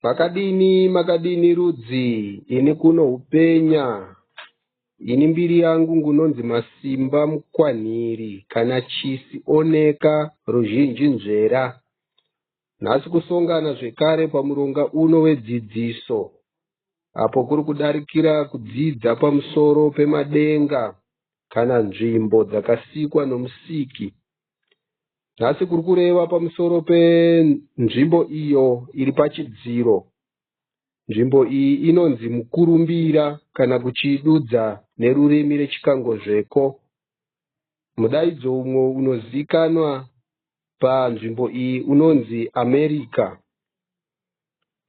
Makadini makadini rudzi ini kuno hupenya ini mbiri yangu ngunonzi Masimba Mukwanhiri kana chisi oneka ruzhinji nzvera. Nhasi kusongana zvekare pamuronga uno wedzidziso apo kuri kudarikira kudzidza pamusoro pemadenga kana nzvimbo dzakasikwa nomusiki. Nhasi kuri kureva pamusoro penzvimbo iyo iri pachidziro. Nzvimbo iyi inonzi mukurumbira kana kuchiidudza nerurimi reChikangozveko. Mudaidzo umwe unozivikanwa panzvimbo iyi unonzi America.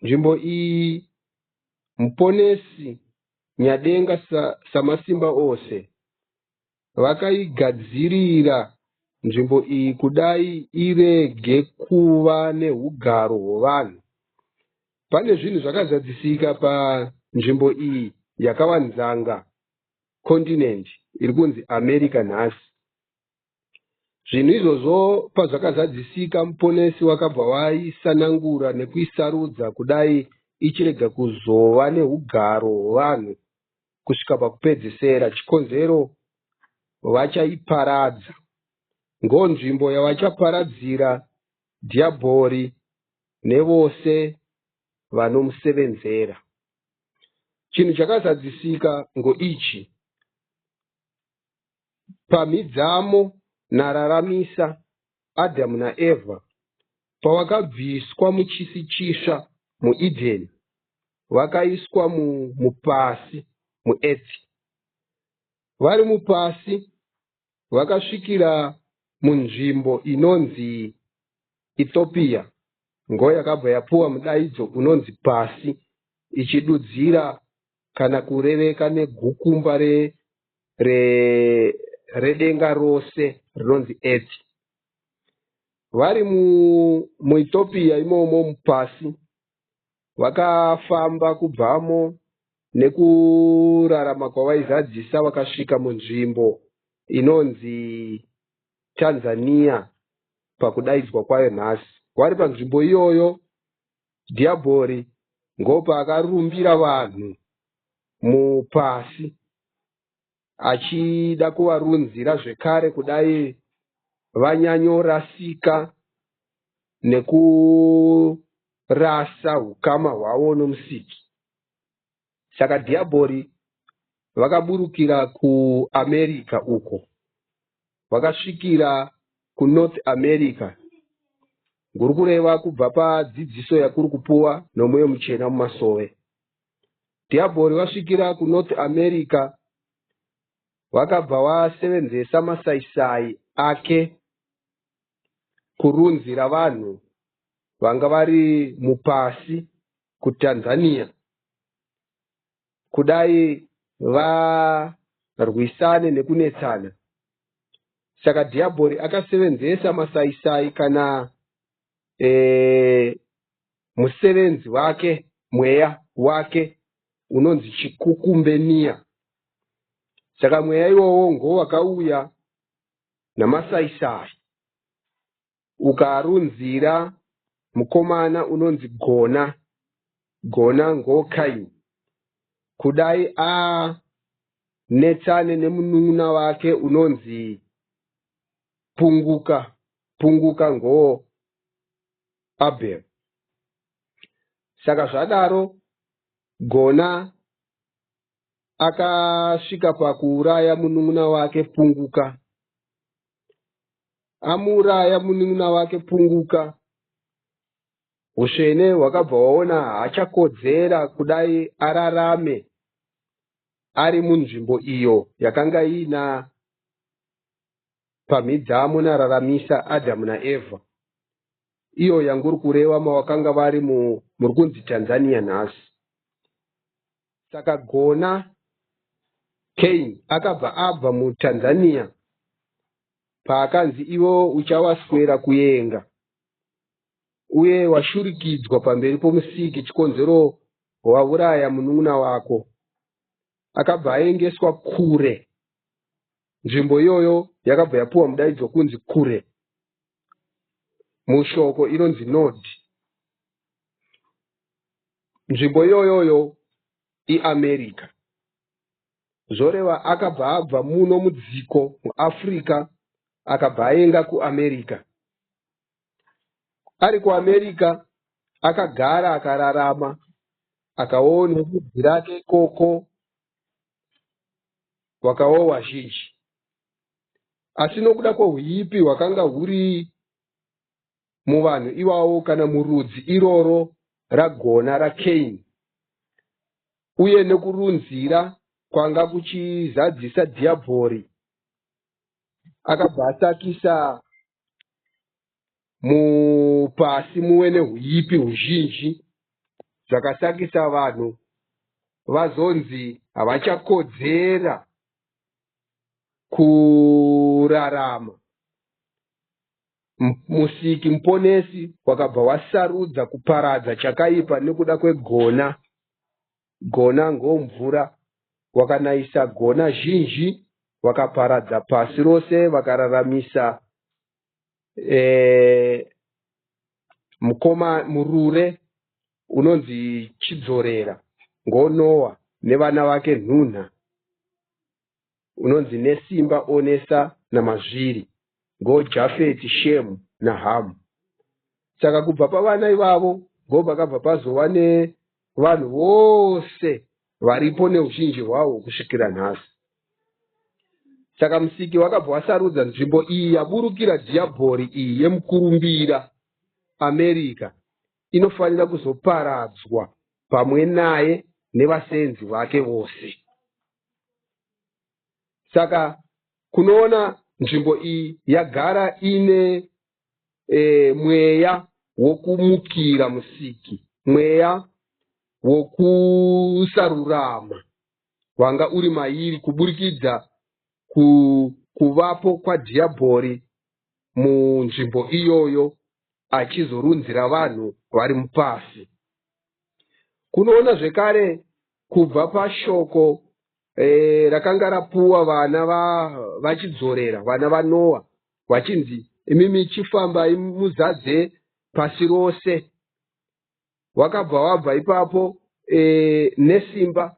Nzvimbo iyi Muponesi Nyadenga Samasimba ose Vakaigadzirira nzvimbo iyi kudai irege kuva nehugaro hwevanhu. Pane zvinhu zvakazadzisika panzvimbo iyi yakava nzanga, continent, iri kunzi America nhasi. Zvinhu izvozvo pazvakazadzisika Muponesi wakabva waisanangura nekuisarudza kudai ichirega kuzova nehugaro hwevanhu kusvika pakupedzesera. Chikonzero vachaiparadza. Ngonzvimbo yavachaparadzira Dhiyabhori nevose vanomusevenzera. Chinhu chakazadzisika ngoichi, Pamhidzamo naRaramisa, Adhamu naEvha, pavakabviswa muchisi chisva muEdheni, vakaiswa mupasi, muearth. Vari mupasi vakasvikira munzvimbo inonzi Ethiopia ngoyakabva yapuwa mudaidzo unonzi pasi ichidudzira kana kureveka negukumba re, re, redenga rose rinonzi earth. Vari muEthiopia imomo mupasi vakafamba kubvamo nekurarama kwavaizadzisa vakasvika munzvimbo inonzi Tanzania pakudaidzwa kwayo nhasi. Vari panzvimbo iyoyo Dhiyabhori ngopaakarumbira vanhu mupasi achida kuvarunzira zvekare kudai vanyanyorasika nekurasa hukama hwavo noMusiki. Saka Dhiyabhori vakaburukira kuAmerica uko vakasvikira kuNorth America nguri kureva kubva padzidziso yakuri kupuwa nomweya muchena mumasowe. Dhiyabhori vasvikira kuNorth America vakabva vasevenzesa masaisai ake kurunzira vanhu vanga vari mupasi kuTanzania kudai varwisane nekunetsana. Saka dhiyabhori akasevenzesa masaisai kana e, musevenzi wake mweya wake unonzi chikukumbeniya. Saka mweya iwowo ngowakauya namasaisai ukarunzira mukomana unonzi Gona, Gona ngoKaini. Kudai anetsane nemunun'una wake unonzi Punguka, Punguka ngoAbel. Saka zvadaro Gona akasvika pakuuraya munun'una wake Punguka. Amuuraya munin'ina wake Punguka, Husvene hwakabva hwaona haachakodzera kudai ararame ari munzvimbo iyo yakanga iina Pamhidzamo naRaramisa, Adhamu naEvha, iyo yanguri kureva mavakanga vari muri kunzi Tanzania nhasi. Saka Gona, Cain, akabva abva muTanzania paakanzi iwe uchawaswera kuyenga uye washurikidzwa pamberi pomusiki chikonzero wauraya munun'una wako. Akabva aengeswa kure. Nzvimbo iyoyo yakabva yapuwa mudaidzo kunzi kure. Mushoko inonzi Nod. Nzvimbo iyoyoyo iAmerica. Zvoreva akabva abva muno mudziko muAfrica akabva aenda kuAmerica. Ari kuAmerica akagara akararama akaona vhudzi rake ikoko wakawa wazhinji. Asi nokuda kwehuipi hwakanga huri muvanhu ivavo kana murudzi iroro ragona raKaini uye nekurunzira kwanga kuchizadzisa dhiabhori akabva asakisa mupasi muve nehuipi huzhinji zvakasakisa vanhu vazonzi havachakodzera kurarama. Musiki muponesi wakabva wasarudza kuparadza chakaipa nekuda kwegona. Gona ngomvura. Wakanayisa gona zhinji vakaparadza pasi rose vakararamisa e, mukoma murure unonzi Chidzorera ngoNowa nevana vake nhunha unonzi Nesimba Onesa naMazviri ngoJafeti Shemu naHamu. Saka kubva pavana ivavo ngopakabva pazova nevanhu vose varipo neuzhinji hwavo kusvikira nhasi. Saka Musiki wakabva wasarudza nzvimbo iyi yaburukira dhiyabhori iyi yemukurumbira, America, inofanira kuzoparadzwa pamwe naye nevasenzi vake vose. Saka kunoona nzvimbo iyi yagara ine e, mweya wokumukira Musiki, mweya wokusarurama wanga uri mairi kuburikidza ku, kuvapo kwadhiyabhori munzvimbo iyoyo achizorunzira vanhu vari mupasi. Kunoona zvekare kubva pashoko e, rakanga rapuwa vana vachidzorera vana vaNoa vachinzi imimi chifambai muzadze pasi rose. Wakabva wabva ipapo e, nesimba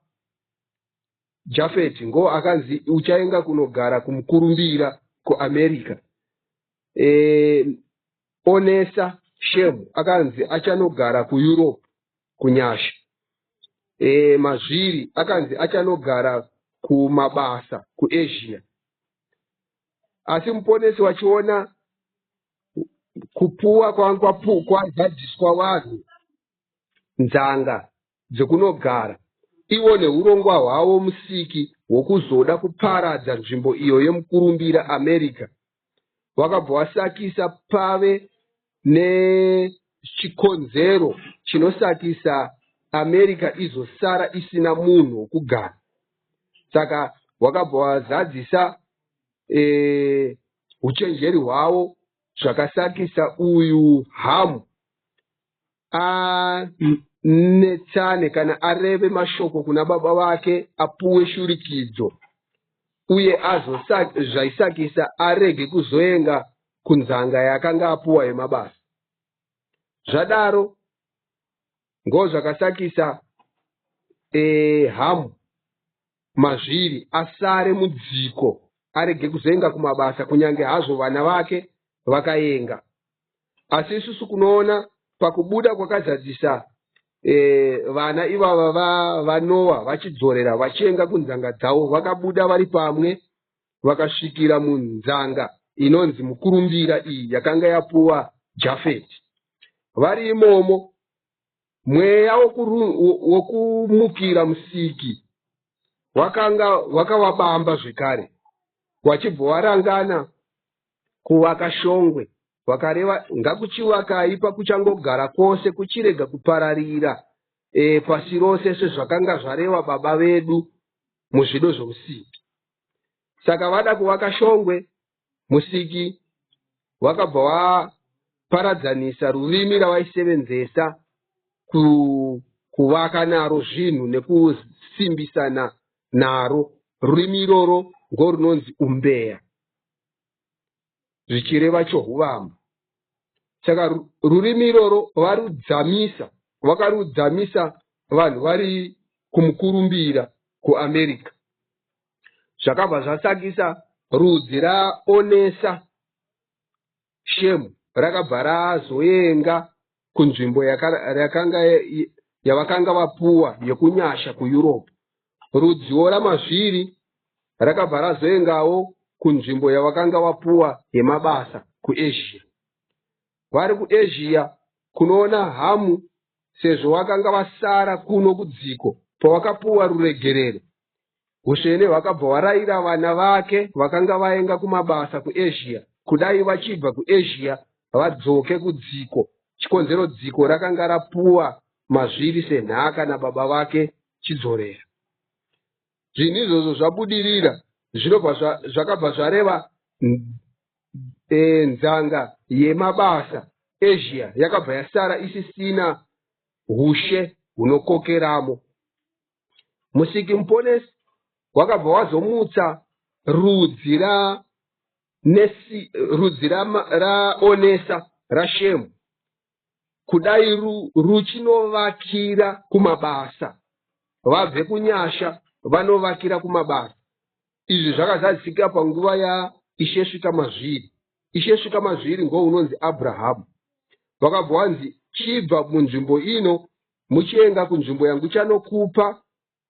Jafeti ngo akanzi uchaenga kunogara kumukurumbira kuAmerica. E, Onesa Shemu akanzi achanogara kuEurope kuNyasha. E, Mazviri akanzi achanogara kumabasa kuAsia. Asi Muponesi wachiona kupuwa kwanga kwazadziswa vanhu nzanga dzekunogara ivo neurongwa hwavo Musiki hwokuzoda kuparadza nzvimbo iyo yemukurumbira America wakabva wasakisa pave nechikonzero chinosakisa America izosara isina munhu wokugara. Saka wakabva wazadzisa e, uchenjeri hwavo zvakasakisa uyu Hamu anetsane kana areve mashoko kuna baba vake apuwe shurikidzo uye zvaisakisa arege kuzoenga kunzanga yaakanga apuwa yemabasa. Zvadaro ngozvakasakisa e, Hamu mazviri asare mudziko arege kuzoenga kumabasa kunyange hazvo vana vake vakaenga. Asi isusu kunoona pakubuda kwakazadzisa e, vana ivava vaNoa va vachidzorera vachienga kunzanga dzavo vakabuda vari pamwe vakasvikira munzanga inonzi mukurumbira iyi yakanga yapuwa Jafeti. Vari imomo mweya wokumukira Musiki wakanga wakavabamba zvekare wachibva warangana kuvaka shongwe vakareva ngakuchivakai pakuchangogara kwose kuchirega kupararira e, pasi rose sezvakanga zvareva baba vedu muzvido zvomusiki. Saka vada kuvaka shongwe, Musiki wakabva waparadzanisa rurimi ravaisevenzesa kuvaka naro zvinhu nekusimbisana naro. Rurimi iroro ngorunonzi umbeya, zvichireva chohuvamba. Saka rurimi iroro varudzamisa, vakarudzamisa vanhu vari kumukurumbira kuAmerica. Zvakabva zvasakisa rudzi raOnesa Shemu rakabva razoenga kunzvimbo yakanga yavakanga vapuwa yekunyasha kuEurope. Rudziwo raMazviri rakabva razoengawo kunzvimbo yavakanga vapuwa yemabasa kuAsia. Vari kuAsia kunoona Hamu sezvo vakanga vasara kuno kudziko pavakapuwa ruregerero. Husvene hwakabva hwarayira vana vake vakanga vaenga kumabasa kuAsia kudai vachibva kuAsia vadzoke kudziko. Chikonzero dziko rakanga rapuwa Mazviri senhaka nababa vake Chidzorera. Zvinhu izvozvo zvabudirira zvinobva zvakabva zvareva nzanga yemabasa Asia yakabva yasara isisina hushe hunokokeramo. Musiki Muponesi wakabva wazomutsa rudzi ra Nesi, rudzi raOnesa ra raShemu kudai ruchinovakira kumabasa vabve kunyasha vanovakira kumabasa. Izvi zvakazadzika panguva yaIshe Svikamazviri. Ishe Svikamazviri ngounonzi Abrahamu. Vakabva wanzi chibva munzvimbo ino muchienda kunzvimbo yangu chanokupa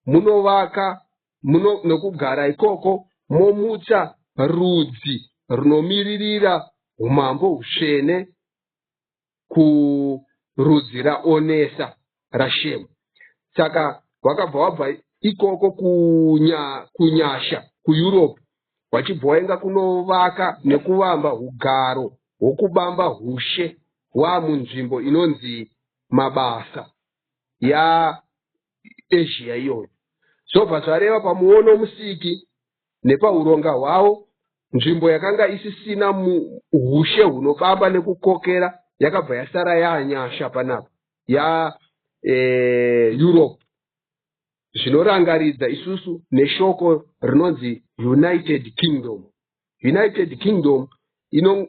munovaka muno, nokugara ikoko momutsa rudzi runomiririra umambo hutsvene kurudzi raOnesa raShemu. Saka wakabva wabva ikoko kunyasha kuEurope wachibva waenga kunovaka nekuvamba hugaro hwokubamba hushe waamunzvimbo inonzi mabasa yaAsia iyoyo. Zvobva zvareva pamuono musiki nepauronga hwavo nzvimbo yakanga isisina hushe hunobamba nekukokera yakabva yasara yaanyasha panapa yaEurope. Zvinorangaridza isusu neshoko rinonzi United Kingdom. United Kingdom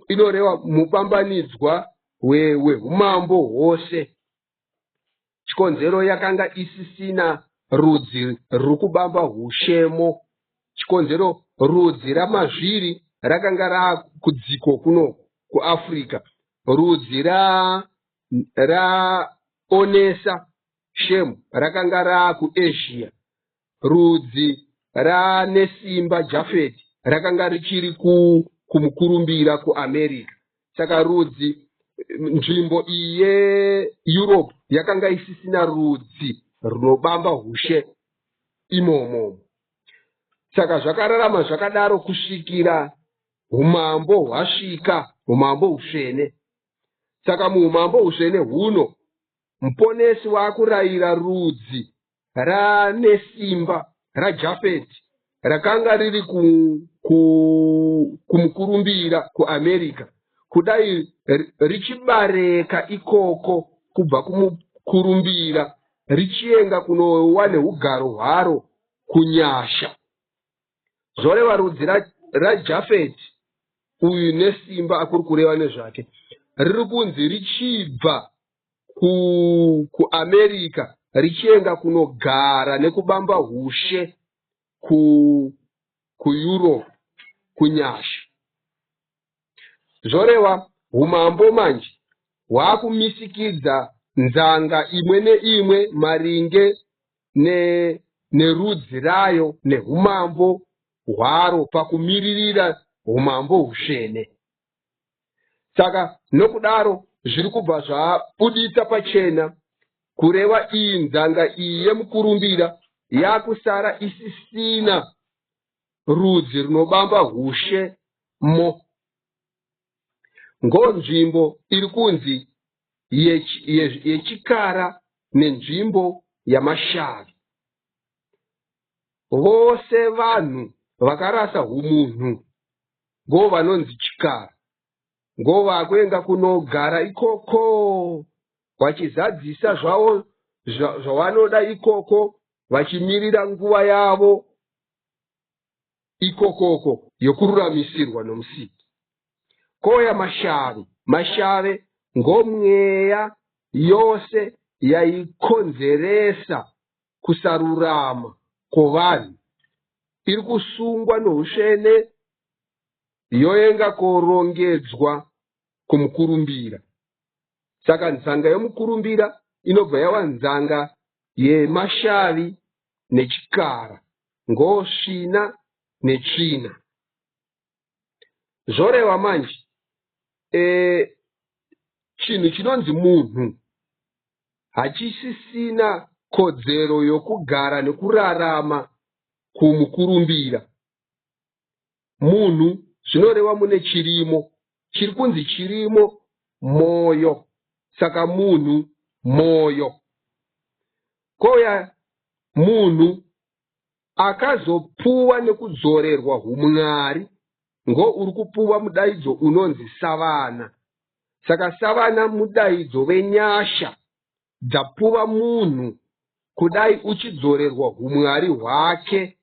inoreva mubambanidzwa wehumambo hwose. Chikonzero yakanga isisina rudzi ruri kubamba hushemo. Chikonzero rudzi raMazviri rakanga rakudziko kuno kuAfrica. Rudzi raOnesa Shemu rakanga raakuAsia. Rudzi raNesimba Jafeti rakanga richiri kumukurumbira kuAmerica. Saka rudzi nzvimbo iyi yeEurope yakanga isisina rudzi runobamba hushe imomo. Saka zvakararama zvakadaro kusvikira umambo hwasvika, umambo hutsvene. Saka muumambo hutsvene huno Muponesi waakurayira rudzi raNesimba raJafeti rakanga riri kumukurumbira kuAmerica kudai richibareka ikoko kubva kumukurumbira richienda kunowa neugaro hwaro kunyasha. Zvoreva rudzi raJafeti uyu nesimba akuri kureva nezvake riri kunzi richibva kuAmerica richienda kunogara nekubamba hushe kuEurope kunyasha. Zvoreva umambo manje hwakumisikidza nzanga imwe neimwe maringe nerudzi rayo neumambo hwaro pakumiririra umambo hutsvene. Saka nokudaro zviri kubva zvabuditsa pachena kureva iyi nzanga iyi yemukurumbira yakusara isisina rudzi runobamba hushe mo. Ngonzvimbo iri kunzi yechikara nenzvimbo yamashavi. Vose vanhu vakarasa humunhu ngovanonzi chikara. Ngovakuenda kunogara ikoko vachizadzisa zvavo zvavanoda ikoko vachimirira nguva yavo ikokoko yokururamisirwa nomusiki. Kouya mashavi. Mashave ngomweya yose yaikonzeresa kusarurama kwovanhu iri kusungwa nousvene yoenga korongedzwa kumukurumbira. Saka nzanga yomukurumbira inobva yava nzanga yemashavi nechikara, ngosvina netsvina. Zvoreva manje chinhu chinonzi munhu hachisisina kodzero yokugara nekurarama kumukurumbira. Munhu zvinoreva mune chirimo, chiri kunzi chirimo mwoyo. Saka munhu mwoyo. Kouya munhu akazopuwa nekudzorerwa humwari ngo uri kupuwa mudaidzo unonzi savana. Saka savana mudaidzo wenyasha dzapuwa munhu kudai uchidzorerwa humwari hwake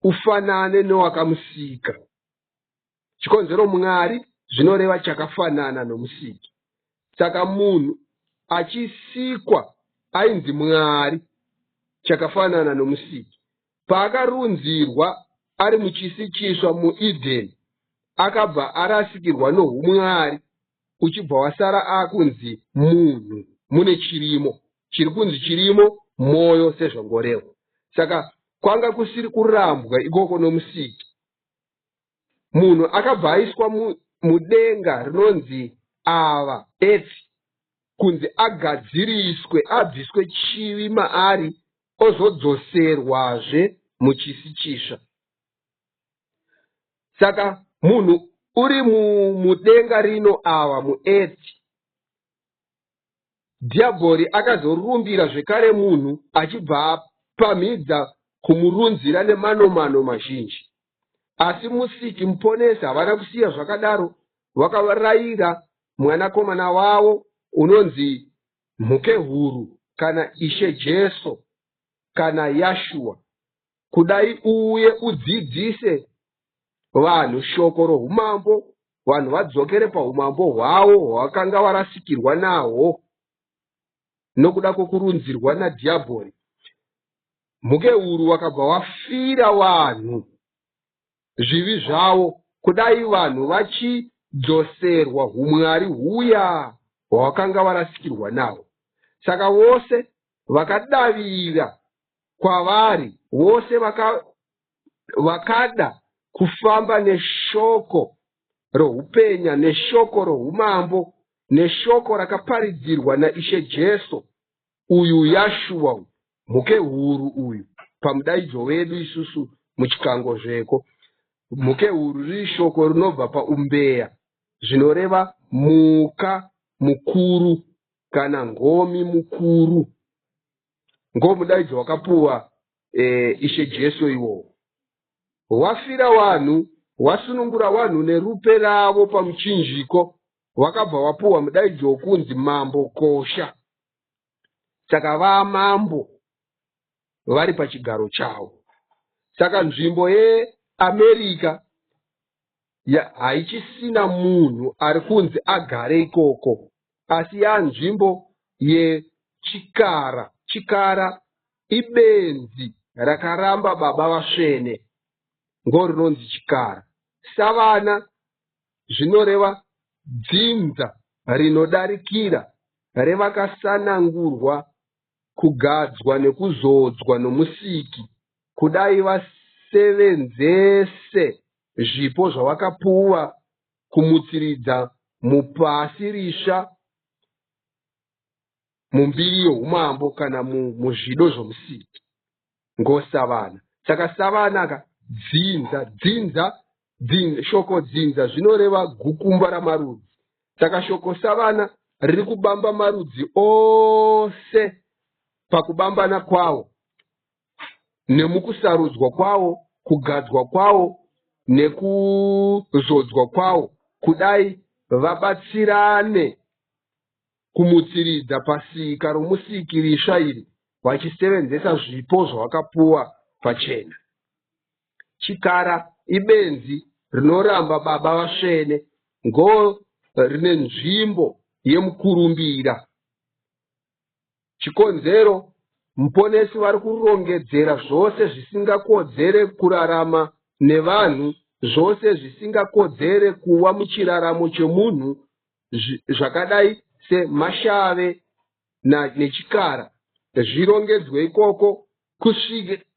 ufanane newakamusika. Chikonzero Mwari zvinoreva chakafanana nomusiki. Saka munhu achisikwa ainzi Mwari chakafanana nomusiki. Paakarunzirwa ari muchisi chisva muEdheni akabva arasikirwa nohumwari uchibva wasara akunzi munhu mune chirimo. Chiri kunzi chirimo mwoyo sezvangorehwa. Saka kwanga kusiri kurambwa ikoko nomusiki. Munhu akabva aiswa mudenga rinonzi ava earth kunzi agadziriswe abviswe chivi maari ozodzoserwazve muchisi chisva. Saka munhu uri mudenga rino ava muearth, dhiabhori akazorumbira zvekare munhu achibva apamhidza kumurunzira nemano-mano mazhinji. Asi musiki muponesi havana kusiya zvakadaro, vakarayira mwanakomana wavo unonzi mhukehuru kana Ishe Jesu kana Yashua kudai uuye udzidzise vanhu shoko roumambo, vanhu vadzokere paumambo hwavo hwavakanga varasikirwa nahwo nokuda kwokurunzirwa nadhiabhori. Mhukehuru vakabva vafira vanhu zvivi zvavo kudai vanhu vachidzoserwa humwari huya hwavakanga varasikirwa nahwo. Saka vose vakadavira kwavari, vose vakada kufamba neshoko roupenya, neshoko roumambo, neshoko rakaparidzirwa naIshe Jesu, uyu Yashua, mhukehuru uyu pamudaidzo wedu isusu muchikango zveko. Mhukehuru riri shoko rinobva paumbeya zvinoreva muka mukuru kana ngomi mukuru. Ngomudaidzo wakapuwa Ishe Jesu iwowo. Wafira vanhu, wasunungura vanhu nerupe ravo pamuchinjiko, wakabva wapuwa mudaidzo wokunzi Mambo Kosha. Saka vamambo vari pachigaro chavo. Saka nzvimbo yeAmerica haichisina munhu ari kunzi agare ikoko, asi yanzvimbo yechikara. Chikara ibenzi rakaramba baba vasvene, ngorinonzi chikara. Savana zvinoreva dzinza rinodarikira revakasanangurwa kugadzwa nekuzodzwa nomusiki kudai vasevenzese zvipo zvavakapuwa kumutsiridza mupasi risva mumbiri youmambo kana muzvido zvomusiki ngosavana. Saka savana ka dzinza, dzinza, dzinza, shoko dzinza zvinoreva gukumba ramarudzi. Saka shoko savana riri kubamba marudzi ose pakubambana kwawo nemukusarudzwa kwawo, kugadzwa kwawo nekuzodzwa kwawo, kudai vabatsirane kumutsiridza pasika romusiki risva iri vachisevenzesa zvipo zvavakapuwa pachena. Chikara ibenzi rinoramba baba vasvene, ngo rine nzvimbo yemukurumbira. Chikonzero, Muponesi vari kurongedzera zvose zvisingakodzere kurarama nevanhu, zvose zvisingakodzere kuva muchiraramo chemunhu zvakadai semashave nechikara, zvirongedzwe ikoko kusvika